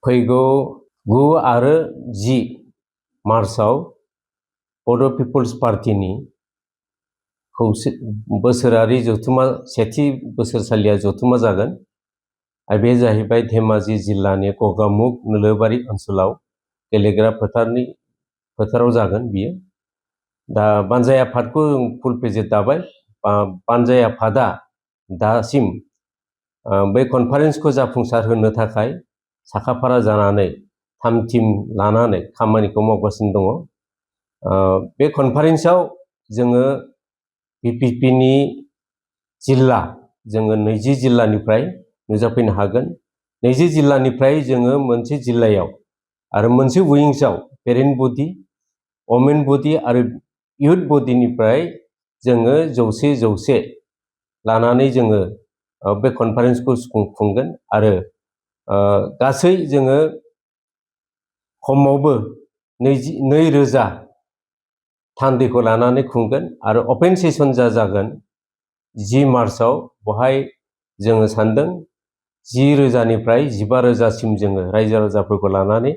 फैगौ 9 आरो 10 मार्चआव बड' पिपल्स पार्टीनि बोसोरारि जथुमा सेथि बोसोरसालिया जथुमा जागोन आरो बे जाहैबाय धेमाजि जिल्लानि गगामुख नोलोबारि ओनसोलाव गेलेग्रा फोथाराव जागोन बियो। दा बानजाय आफादखौ फुल पेजेट दाबाय। बानजाय आफादा दासिम बे कनफारेन्सखौ जाफुंसार होनो थाखाय साखाफारा जानानै थाम-थिम लानानै खामानिखौ मावगासिनो दङ। बे कनफारेन्सआव जोङो बिपिपिनि जिल्ला जोङो 20 जिल्लानिफ्राय नुजाफैनो हागोन। 20 जिल्लानिफ्राय जोङो मोनसे जिल्लायाव आरो मोनसे उइंसआव पेरेन्ट बडि, वमेन बडि आरो इयुथ बडिनिफ्राय जोङो 100 लानानै जोङो बे कनफारेन्सखौ खुंगोन आरो गासै जोङो खमावबो 2,000 थान्दैखौ लानानै खुंगोन आरो अपेन सेसन जागोन 10 मार्चआव। बहाय जोङो सानदों 10,000निफ्राय 15,000सिम जोङो रायजो राजाफोरखौ लानानै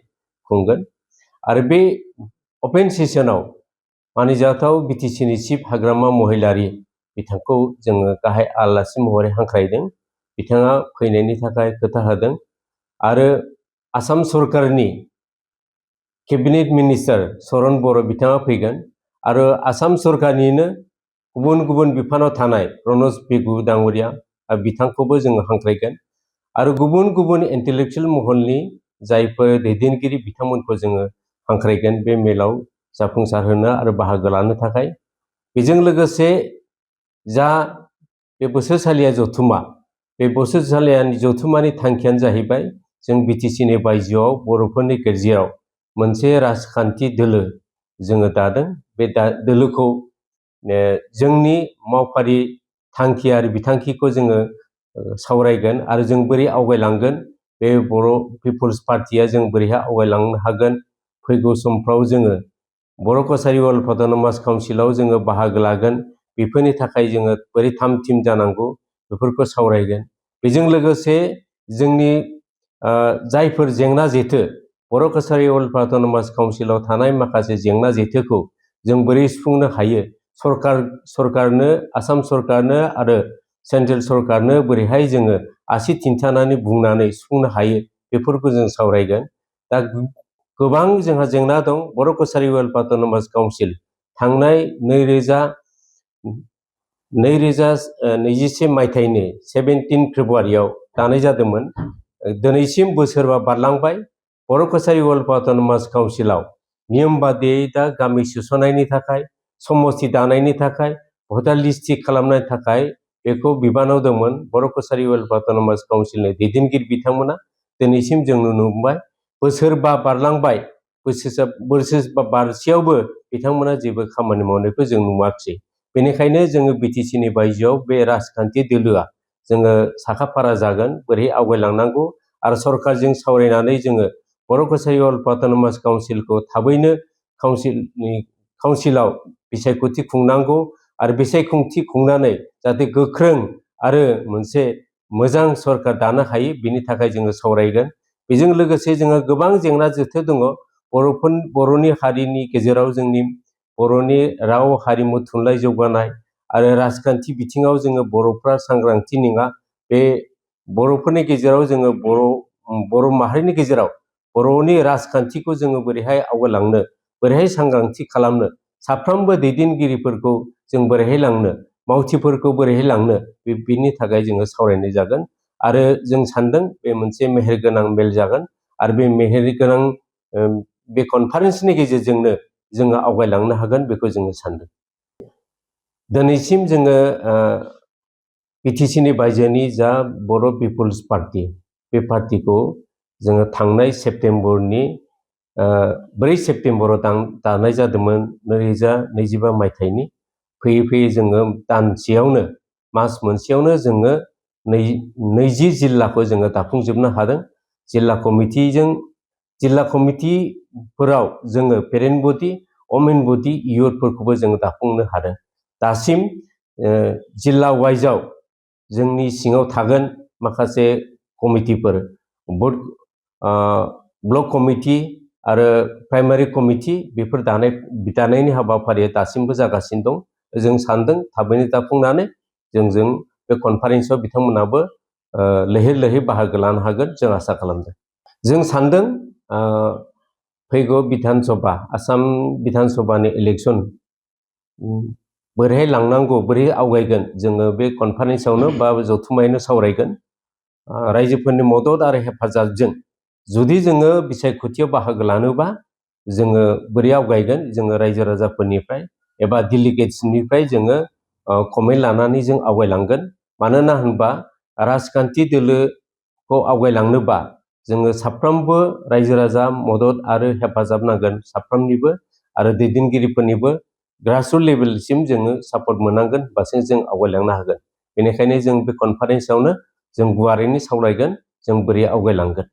खुंगोन आरो बे अपेन सेसनाव मानिजाथाव बिटिसिनि चिफ हाग्रामा महिलारि बिथांखौ जोङो गाहाय आलासि महरै हांख्रायदों। बिथाङा फैनायनि थाखाय खोथा होदों आरो आसाम सरकारनि केबिनेट मिनिस्टार चरण बर' बिथाङा फैगोन आरो आसाम सरकारनिनो गुबुन गुबुन बिफानाव थानाय प्रनज पेगु डांगरिया बिथांखौबो जोङो हांख्रायगोन आरो गुबुन गुबुन इन्टेलेक्चुयेल महलनि जायफोर दैदेनगिरि बिथांमोनखौ जोङो हांख्रायगोन बे मेलाव जाफुंसार होनो आरो बाहागो लानो थाखाय। बेजों लोगोसे जा बे बोसोरसालिया जथुमा, बे बोसोरसालियानि जथुमानि थांखियानो जाहैबाय जों बिटिसिनि बायजोआव बर'फोरनि गेजेराव मोनसे राजखान्थि दोलो जोङो दादों। बे दोलोखौ जोंनि मावफारि थांखि आरो बिथांखिखौ जोङो सावरायगोन आरो जों बोरै आवगायलांगोन, बे बर' पिपल्स पार्टिया जों बोरैहाय आवगायलांनो हागोन, फैगौ समफ्राव जोङो बर' कसारि वर्ल्ड अट'नमास काउन्सिलाव जोङो बाहागो लागोन, बेफोरनि थाखाय जोङो बोरै थाम-थिम जानांगौ बेफोरखौ सावरायगोन। बेजों लोगोसे जोंनि जायफोर जेंना जेथो बर' कसारि वर्ल्ड अट'नमास काउन्सिलाव थानाय माखासे जेंना जेथोखौ जों बोरै सुफुंनो हायो, सरकारनो आसाम सरकारनो आरो सेन्ट्रेल सरकारनो बोरैहाय जोङो आसि थिन्थानानै बुंनानै सुफुंनो हायो बेफोरखौ जों सावरायगोन। दा गोबां जोंहा जेंना दं। बर' कसारि वर्ल्ड अट'नमास काउन्सिल थांनाय 2021 मायथाइनि 17 फेब्रुवारियाव दानाय जादोंमोन। दिनैसिम बोसोरबा बारलांबाय। बर' कसारि वर्ल्ड अट'नमास काउन्सिलाव नियम बादियै दा गामि सोसननायनि थाखाय, समस्ति दानायनि थाखाय, भटार लिस्ट थि खालामनायनि थाखाय बेखौ बिबानाव दंमोन बर' कसारि वर्ल्ड अट'नमास काउन्सिलनि दैदेनगिरि बिथांमोना। दिनैसिम जों नुनो मोनबाय बोसोरबा बारलांबाय, बोसोरबा बारसेयावबो बिथांमोना जेबो खामानि मावनायखौ जों नुवाखिसै। बेनिखायनो जोङो बिटिसिनि बायजोआव बे राजखान्थि दोलोआ जोङो साखाफारा जागोन बोरै आवगायलांनांगौ आरो सरकारजों सावरायनानै जोङो बर' कसारि वर्ल्ड अट'नमास काउन्सिलखौ थाबैनो काउन्सिलाव बिसायख'थि खुंनांगौ आरो बिसायख'थि खुंनानै जाहाथे गोख्रों आरो मोनसे मोजां सरकार दानो हायो, बिनि थाखाय जोङो सावरायगोन। बेजों लोगोसे जोङो गोबां जेंना जेथो दङ बर'नि हारिनि गेजेराव, जोंनि बर'नि राव हारिमु थुनलाइ जौगानाय आरो राजखान्थि बिथिङाव जोङो बर'फ्रा सांग्रांथि नङा। बे बर'फोरनि गेजेराव जोङो बर' माहारिनि गेजेराव बर'नि राजखान्थिखौ जोङो बोरैहाय आवगायलांनो, बोरैहाय सांग्रांथि खालामनो, साफ्रोमबो दैदेनगिरिफोरखौ जों बोरैहाय लांनो, मावथिफोरखौ बोरैहाय लांनो, बिनि थाखाय जोङो सावरायनाय जागोन आरो जों सानदों बे मोनसे मेहेरगोनां मेल जागोन आरो बे मेहेरगोनां बे कनफारेन्सनि गेजेरजोंनो जोङो आवगायलांनो हागोन बेखौ जोङो सानदों। दिनैसिम जोङो बिटिसिनि बायजोनि जा बर' पिपल्स पार्टी, बे पार्टीखौ जोङो थांनाय सेप्तेम्बरनि 4 सेप्तेम्बराव दानाय जादोंमोन 2025 मायथाइनि। फैयै फैयै जोङो दानसेयावनो, मास मोनसेयावनो जोङो 20 जिल्लाखौ जोङो दाफुंजोबनो हादों। जिल्ला कमिटिफोराव जोङो पेरेन्ट बडि, वमेन बडि, इयुथफोरखौबो जोङो दाफुंनो हादों। दासिम जिल्ला वाइजआव जोंनि सिङाव थागोन माखासे कमिटिफोर, ब्लक कमिटि आरो प्राइमारि कमिटि बेफोर दानायनि हाबाफारिया दासिमबो जागासिनो दं। जों सानदों थाबैनो जाफुंनानै जों बे कनफारेन्सआव बिथांमोनाबो लैहोर लैहोर बाहागो लानो हागोन जों आसा खालामदों। जों सानदों फैगौ बिधान सभा आसाम बिधान सभानि इलेक्सन बोरैहाय लांनांगौ बोरैहाय आवगायगोन जोङो बे कनफारेन्सआवनो बा जथुम्मायावनो सावरायगोन। रायजोफोरनि मदद आरो हेफाजाबजों जुदि जोङो बिसायख'थियाव बाहागो लानोबा जोङो बोरै आवगायगोन जोङो रायजो राजाफोरनिफ्राय एबा डेलिगेट्सनिफ्राय जोङो कमेन्ट लानानै जों आवगायलांगोन। मानोना होनबा राजखान्थि दोलोखौ आवगायलांनोबा जोङो साफ्रोमबो रायजो राजा मदद आरो हेफाजाब नांगोन साफ्रोमनिबो आरो दैदेनगिरिफोरनिबो ग्रासरुट लेभेलसिम जोङो सापर्ट मोननांगोन होनबासो जों आवगायलांनो हागोन। बेनिखायनो जों बे कनफारेन्सआवनो जों गुवारैनो सावरायगोन जों बोरै आवगायलांगोन।